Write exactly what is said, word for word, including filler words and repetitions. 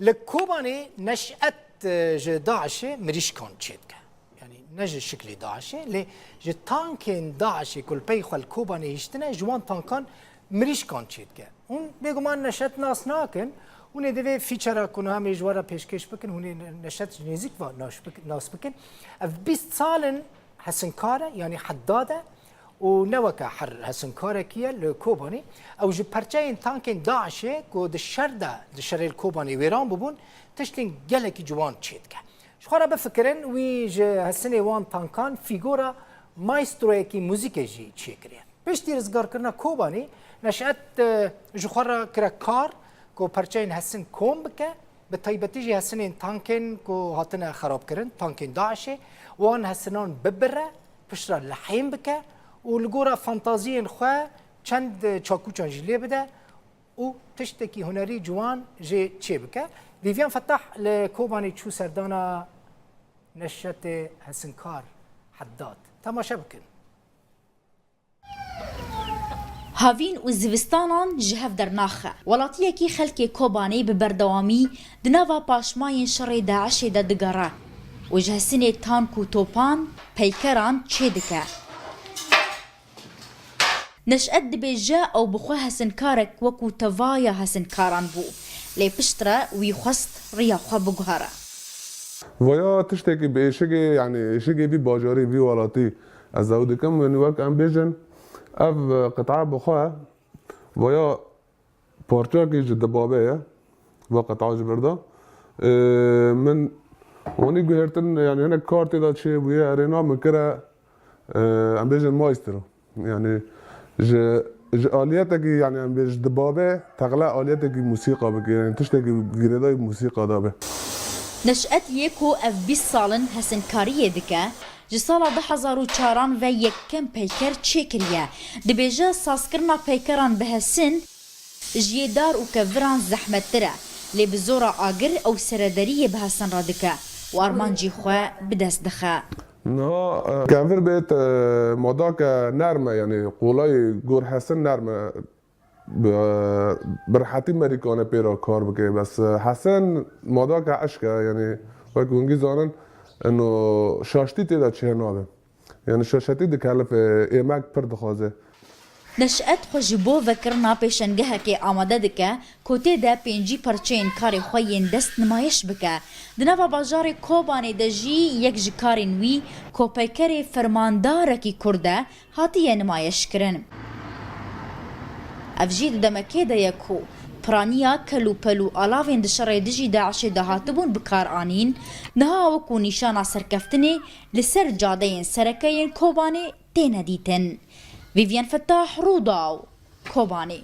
Li Kobanê Neşet, e, ji DAIŞê mirîşkan çêdike. Yanî ne ji şiklê DAIŞê, lê ji tankên DAIŞê ku li pey xwe li Kobanê hiştine, ji wan tankan mirîşkan çêdike. Hûn bêguman Neşet nas nakin, hûn ê divê feature-a ku niha em ê ji we re pêşkêş bikin, hûn ê Ne-, Neşet ji nêzîk ve nas bik-, nas bikin. Ev bîst sal in hesinkar e, yanî heddad e û ne weke her hesinkarekî ye li Kobanê. Ew ji perçeyên tankên DAIŞê ku di şer de, di şerê li Kobanê wêran bûbûn, tiştên gelekî ciwan çêdike. Ji xwe re bifikirin, wî ji hesinê wan tankan fîgora maestroyekî muzîkê jî çêkiriye. Piştî rizgarkirina Kobanê, Neşet, e, ji xwe re kire kar ku perçeyên hesin kom bike, bi taybetî jî hesinên tankên ku hatine xerabkirin, tankên DAIŞê, wan hesinan bibire, piştre lehên bike û li gora fantaziyên xwe çend çakûçan jî lê bide û tiştekî hunerî ciwan jê çêbike. Vîviyan Fetah li Kobanê çû serdana Neşetê hesinkar Heddad. Temaşe bikin. Havîn û zivistanan ji hev dernaxe. Welatiyekî xelkê Kobanê bi berdewamî di nava paşmayên şerê DAIŞê de digere û ji hesinê tank û topan, peykeran çêdike. Neşet dibêje ew bi xwe hesinkarek wekû tevaya hesinkaran bû, lê piştre wî xwest riya xwe biguhere. Vaya tiştekî bi êşigê, yanî êşigê vî bajarî, vî welatî ez ew dikim, yanî wek em bêjin, ev qit'a bi xwe, vaya parçeyekî ji dibabê ye, va qit'a ji vir de. Ê, min wanî guhertin, yanî hinek kar tê de çêbûye, erêna min kire, ê, em bêjin maestro. Yanî ji, ji aliyetekî, yanî em bêjin dibabê teqle aliyetekî musîqa bike, yanî tiştekî girêdayî musîqa de be. Neşet yê ku ev bîst sal in hesinkariyê dike, ji sala du hezar û çaran ve yekem peyker çêkiriye. Dibêje sazkirina peykeran bi hesin ji yê dar û keviran zehmettir e, lê bi zora agir ew serederiyê bi hesin re dike û armancî xwe bi dest dixe. Niha, e, kevir bêt, e, modake nerm e, yanî qolay gor hesin nerm e. Bi, bi rehetî merî kane pê re kar bike. Bes, e, hesin modake eşk e, yanî wek hûn gî zanin, ino şaştî tê de çênabe. Yanî şaşetî dikelife, êmek pir dixwaze. Neşet xwe ji bo vekirina pêşengehekê amade dike ku tê de pêncî parçeyên karê xwe yên dest nimayiş bike. Di nava bajarê Kobanê de jî yek ji karên wî ku peykerê fermandarekî Kurd e, hatiye nimayiş kirin. Ev jî di demekê de ye ku piraniya kel û pel û alavên di şerê dijî DAIŞê de hatibûn bi kar anîn, niha wekû nîşana serkeftinê li ser cadeyên sereke yên Kobanê têne dîtin. Vîviyen Fetah, Rûdaw, Kobanê.